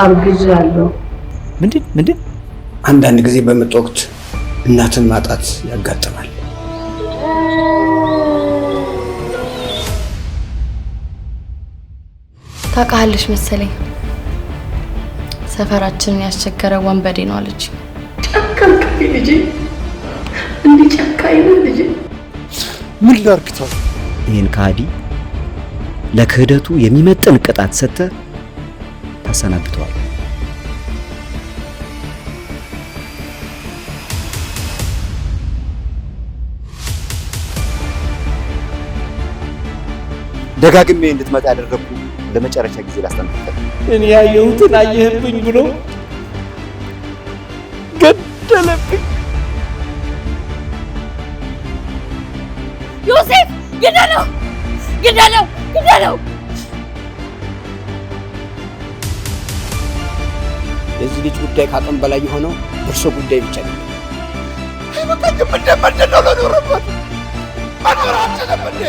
አርግዣለሁ። ምንድን ምንድን? አንዳንድ ጊዜ በምጥ ወቅት እናትን ማጣት ያጋጥማል። ታውቃለች መሰለኝ፣ ሰፈራችንን ያስቸገረ ወንበዴ ነው አለች። ጨከንክብኝ ልጄ፣ እንዲህ ጨካኝ ነህ ልጄ። ምን ላርግተው? ይህን ከሃዲ ለክህደቱ የሚመጥን ቅጣት ሰጥተህ ታሰናብተዋል። ደጋግሜ እንድትመጣ ያደረግኩ ለመጨረሻ ጊዜ ላስጠነቅቅህ። እኔ ያየሁትን አየህብኝ ብሎ ገደለብኝ። ዮሴፍ፣ ግደለው! ግደለው! ግደለው! የዚህ ልጅ ጉዳይ ከአቅም በላይ የሆነው እርሶ ጉዳይ ብቻ ነው። አይበቃኝም እንዴ? ምንድን ነው ለኖረበት መኖር አልችልም እንዴ?